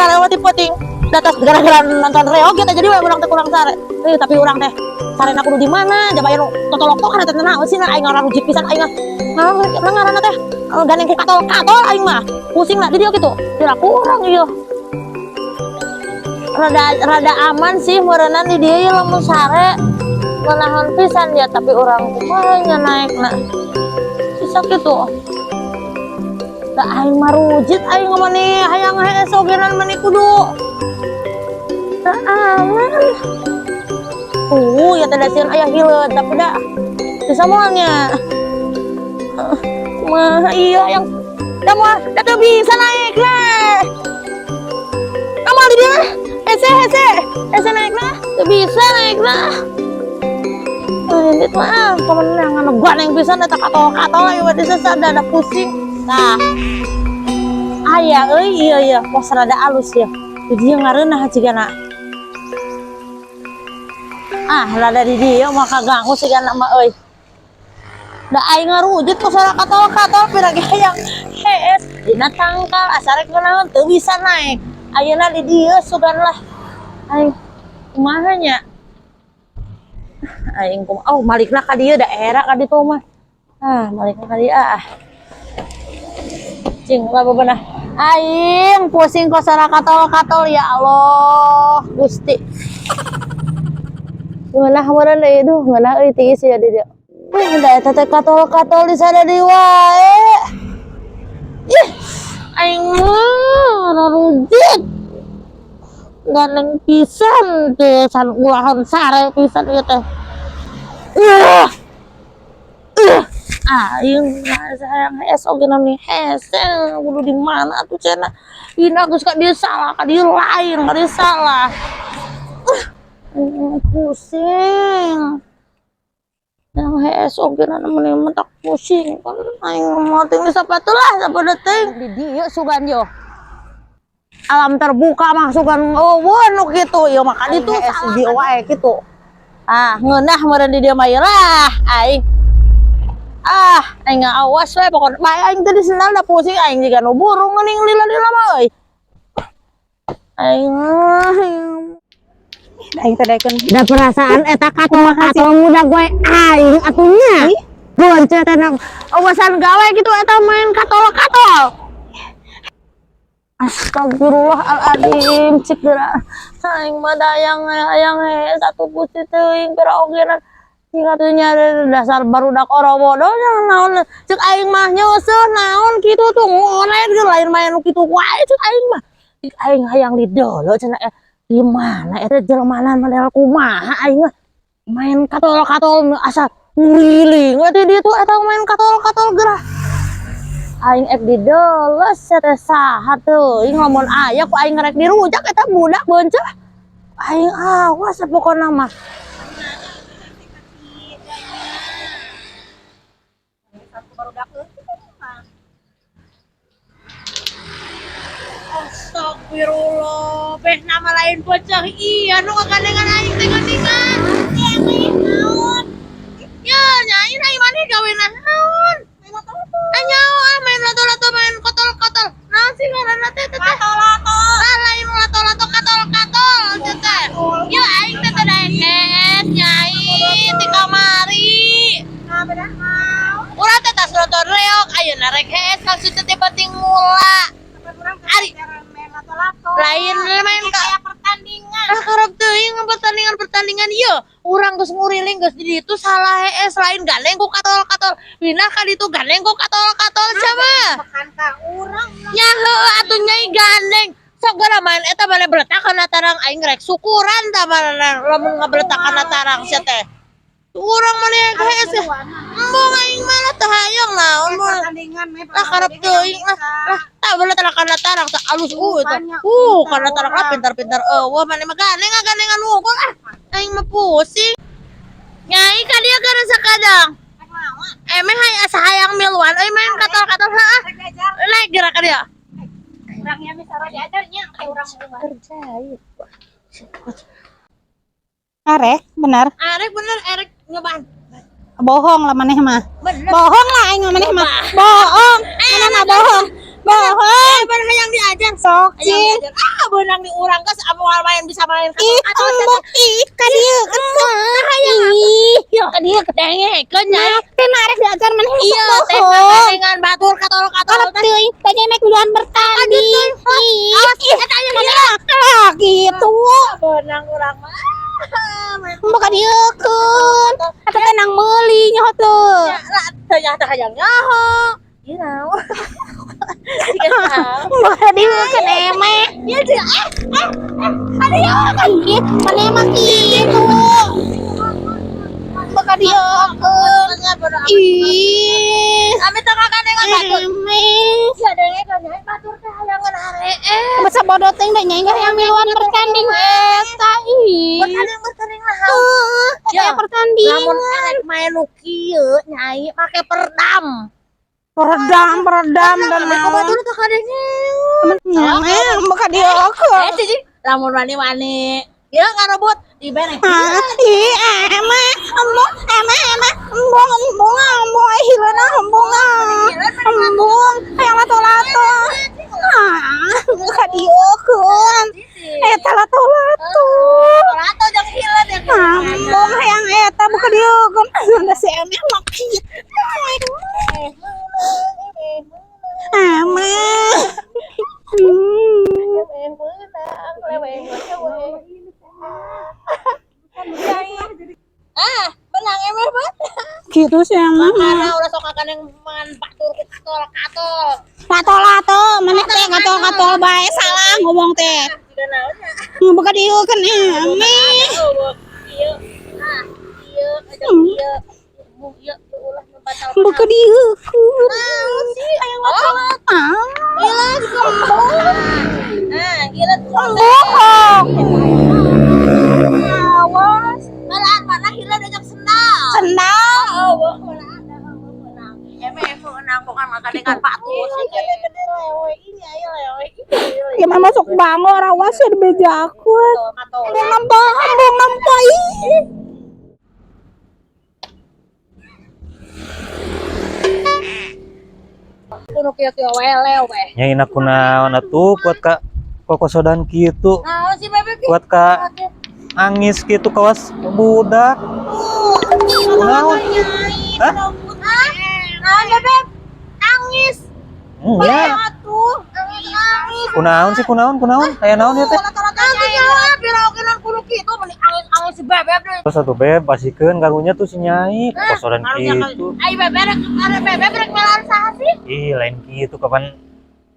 Sare mah ti peuting. Da tos gara-gara nonton reog kita jadi we urang teh kurang sare. Eh, tapi urang teh sarena kudu di mana? Jaba aya nu totolok teh naon sih aing ngararujit pisan aing mah. Ngaranna teh gandeng ku katol-katol aing mah. Pusing lah di dieu kitu. Kira kurang ieu. Rada rada aman sih meureunan di dieu ieu lamun sare. Menahan pisan ya, tapi urang kumaha nya naekna. Bisa kitu. Da aing mah rujit aing mah nih hayang hees ogenan mani kudu. Da aman. Ya teh sieun aya hileud, tapi da bisa moal nya. Mah iya yang da moal da teu bisa naik lah. Da moal di dieu mah. Hese hese. Hese naik lah. Teu bisa naik lah. Ini mah kemenangan gandeng pisan eta katol-katol aing mah disesat da pusing. Tah. Aya euy, iya iya, pos rada alus ya. Di dieu ngareunah cigana. Ah, rada di dieu mah kaganggu sigana mah euy. Da aing ngarujit ku sora katol-katol pira ge hayang hees dina tangkal asa rek kunaon teu bisa naik. Ayeuna di dieu sugan lah. Aing kumaha nya? Aing kumaha, oh malikna ka dieu da era ka ditu mah. Ah, malikna ka dieu ah. Cing lah bebenah. Aing pusing kok sora katol-katol, ya Allah, Gusti. Ngeunah meureun deui, duh ngeunah euy, tiis ya di dieu. Da eta teh katol-katol di sana di wae. Ih, aing mah rarujit. Gandeng pisan teh san ulahan sare pisan ieu teh. Aing sayang hees oge nih hese kudu di mana tuh cenah. Ina geus ka dieu salah, ka dieu lain, ka dieu salah. Pusing. Yang hees oge na meni mentak pusing kan aing mau ting di sapatu lah sapada teuing. Di dieu sugan yo. Alam terbuka mah sugan euweuh nu kitu ieu mah ka ditu salah di wae kitu. Ah, ngeunah meureun di dieu mah ieu lah aing. Ah, aing awas we pokona bae aing teh di sendal da pusing aing jiga nu burung geuning lila-lila mah euy. Aing mah Aing teh daekeun. Da perasaan eta katol-katol muda gue aing atunya. Bonce teh na awasan gawe gitu eta main katol-katol. Astagfirullahaladzim, cik geura. Aing mah dayang hayang he satu gusti teuing pira ogenan. Cik atunya dasar barudak orowodo naon cek aing mah nyeuseun naon kitu tuh ngonet ge lain main nu kitu wae cek aing mah. Cik aing hayang didolo cenah di mana eta jelemanan model kumaha aing mah main katol-katol asa nguriling we ti ditu eta main katol-katol geura. Aing ek dideles teh saha teuing lamun aya ku aing rek dirujak eta budak beunceuh. Aing awas pokona mah. Astagfirullah, beh nama lain bocah iya nu ngagandengan aing teh geuningan. Naon? Ya nyai aing maneh gawe naon? Anyawa ah, main lato-lato main kotol-kotol. Naon sih ngaranna teh teh? Lato-lato. Ah, lain lato-lato katol-katol teh teh. Yo aing teh teh daek hees nyai ti kamari. Nah, bedah mau. Urang teh tas nonton reog ayeuna rek hees langsung teh penting mula. Ari lain main ka kayak pertandingan. Ah, karep teuing pertandingan-pertandingan ieu. Urang geus nguriling geus di ditu salah hees lain gandeng ku katol-katol. Pindah ka ditu gandeng ku katol-katol coba. Makan ka urang. Nya heueuh atuh nyai gandeng. Sok geura main eta bale beletak kana tarang aing rek syukuran tah lamun ngabeletak kana tarang sia teh. Urang maneh hees. Embung aing mah lah teu hayang naon mah. Pertandingan meh. Lah karep teuing lah. Lah tak beletak kana tarang teh alus eta. Kana tarang lah pintar-pintar eueuh maneh mah gandeng gandengan wungkul ah. Aing mah pusing. Nyai ka dieu gara sakadang. Emeh hay asa hayang miluan euy main katol-katol heeh. Naik geura ka dieu. Urangnya bisa diajarnya kayak urang Kerjain. Arek, benar. Arek bener erek nyobaan. Bohong lah maneh mah. Bener. Bohong lah aing mah maneh mah. Bohong. Mana mah bohong. Bohong. Bener hayang diajar. Sok Hayang cing. diajar. Ah, beunang di urang geus moal main bisa main. Ih, embung, ih, ka dieu embung. Ih, Yo, ka dieu dengekeun nya. nah, teh narek diajar maneh sok Iya, teh bohong. dengan batur katol-katol Kalau teh. teuing teh mek duluan bertanding. Ih, Awas, eta aya maneh mah ah gitu. Beunang urang mah. Main Embung ka dieukeun. Eta teh nang meuli nyaho teu. Ya, lah, teu nya hayang nyaho. Ieu naon? Siga naon? Embung ka dieukeun emeh. Ieu jeung Aduh, ih, maneh mah kitu. Embung ka dieukeun. Ih, Ami teu ngagandengan batur. emeh. Sia dengekeun nya batur teh hayangan aree. Masa bodoh teh da nyai hayang miluan bertanding eta ih. Bertanding bertanding lah. Heeh, eta Ya. pertandingan. Lamun arek main nu kieu nyai make peredam. Peredam, peredam dan Ame ku batur teh kadenge. Nah, embung ka dieukeun. Eh, cicing, lamun wani-wani. Ya ngarebut dibere. Ah, ih, emeh, embung, emeh, emeh, embung, embung, embung, eh, hileuna embung, ah. Embung, hayang lato-lato. Ah, ka dieukeun. Eta lato-lato. Lato jeung hileun ya. Ah, embung hayang eta buka dieukeun. Da si emeh mah kitu. Emeh. Hmm. Ah, benang emeh banget. Gitu sih emang. Karena udah sok akan yang mangan batur katol katol. Lato-lato, maneh teh katol-katol bae salah ngomong teh. Juga naonnya. Buka dieukeun emeh. Ieu. Ah, ieu aja ieu. Bu, ieu ulah membatalkan. Buka dieukeun. Naon sih hayang lato-lato. Ah, Nah, gila. bohong. Awas. Malah mana hileun ajak sendal. Sendal. Oh, mana ada, oh, menang. Emeh menang bukan makan dengan batur sih. Ini ayo lewe. Ya mah masuk bangor awas ya dibejakeun. Katol. Embung nampa, embung nampa ih. Kudu kieu-kieu wele we. Nyai kunaon atuh kuat ka kokosodan kitu, Nah, si bebek kuat ka angis kitu kawas budak. Kunaon? Hah? Nah, bebek nangis. Ya. Atuh, nangis. Kunaon sih, kunaon, kunaon? Aya naon ya teh? Nanti jawab pira kudu kitu meni angis-angis si bebek deh. Terus atuh beb pasikeun karunya tuh si nyai kokosodan kitu. Ai bebek rek ada bebek rek melar saha sih? Ih, lain kitu kapan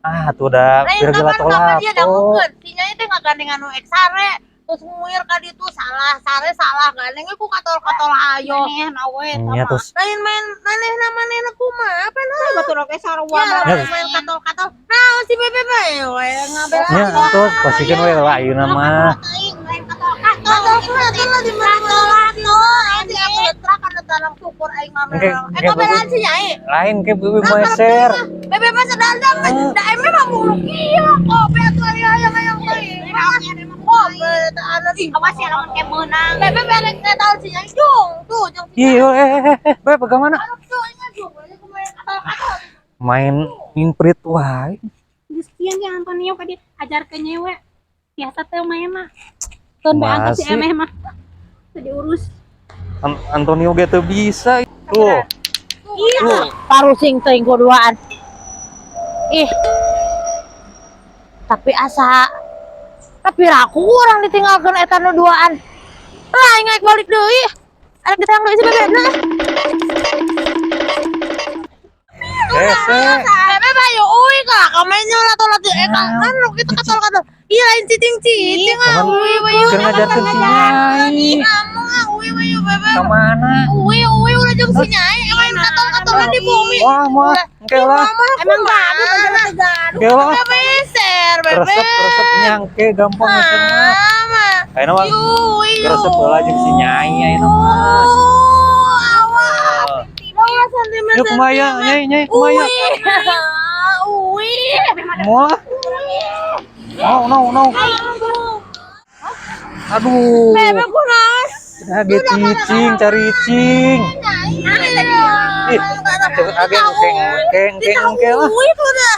ah tuh udah Lain pira kapan kapan dia lato-lato. dangukeun. Si nyai teh ngagandengan nu ek sare. Terus nguir ka ditu salah, sare salah gandeng ku katol-katol ayo. Manehna we eta Nya mah. terus Lain main manehna manehna kumaha apa nah? Batur oge sarua. Ya, Ya. lain main katol-katol. Nah, si bebek bae we ngabela. nya terus pasikeun we lah ayeuna mah. Katol katol di mana? Nanti aku letrak kana tanang syukur aing mah. Engke, Eh, engke kabelaan si nyai. Lain ke bebe meser. Bebek mah sedandang, da emeh mah mulu kieu. Kope atuh ari hayang-hayang teuing. Kope teh anu ih. Awas ya lamun ke meunang. Bebek berek tahu si nyai jung tuh jeung si Ih, eh, beb bagaimana? Anu tuh ingat jung, ini kumaha katol-katol. Main imprit wae. Geus kieu ge Antonio ka dieu ajarkeun nyewe. Biasa teh main mah. Keun bae angkat si Masih. emeh mah. Teu diurus. Antonio ge teu bisa. Tuh. Iya. Parusing teuing kuduaan. Ih. Tapi asa tapi raku urang ditinggalkeun eta nu duaan. Lah aing naik balik deui. Arek ditang deui si bebek. Hese. Bebek bayu uy ka kamenyo lah tolak di eta kan nu kitu katol-katol. Ih lain cicing-cicing ah uy uy. Keur ngajarkeun si Nyai. Kamu ah uy uy bebek. Ka mana? Uy uy ulah jeung si Nyai main katol-katolan di bumi. Wah, mah engke lah. Emang gaduh kan teu gaduh. Engke lah. Beser, bebek. Resep resep nyangke gampang ngeseng mah. Mama. Ayeuna mah Yuy. resep heula jeung si Nyai ayeuna mah. Awas. Awas sentimen. Yuk kumaha Nyai, Nyai kumaha? Uy. Moal. No, no, no. Aduh. Bebek kunaon? Age cicing, cari cicing. Ih, cek age engke engke engke engke lah. Uy tuh dah.